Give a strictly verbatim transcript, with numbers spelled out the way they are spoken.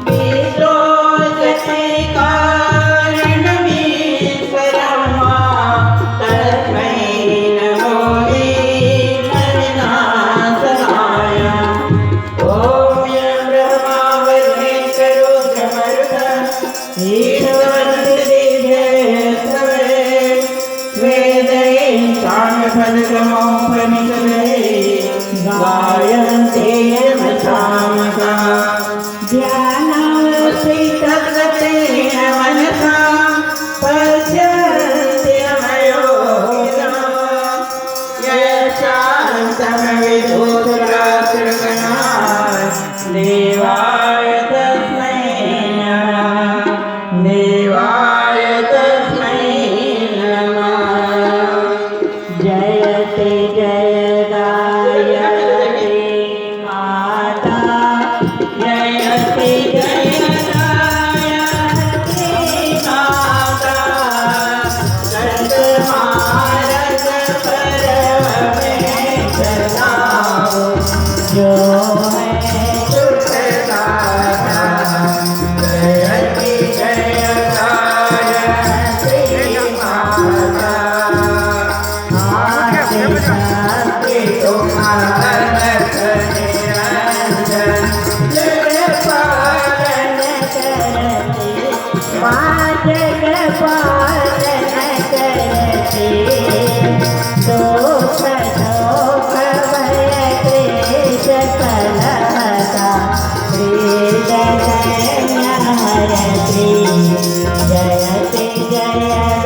विश्वोत्पत्ति कारणमीश्वरं मां तस्मै नमो विघ्नविनाशनाय। ॐ यं ब्रह्मा वरुणेन्द्ररुद्रमरुतः ईशवन्ति दिव्यैस्तवैः वेदैः साङ्गपदक्रमोपनिषदैः गायन्ति यमसामगाः। ध्यानावस्थितगतेन मनसा पश्यन्ति यमयोगिनः। यः शान्तमविदुः सुरासुरगणाः देवाय तस्मै नमः, देवाय तस्मै नमः। जयति जय गायत्री माता, जयति जय गायत्री माता, सतमारग पर्व में सदाओ। जो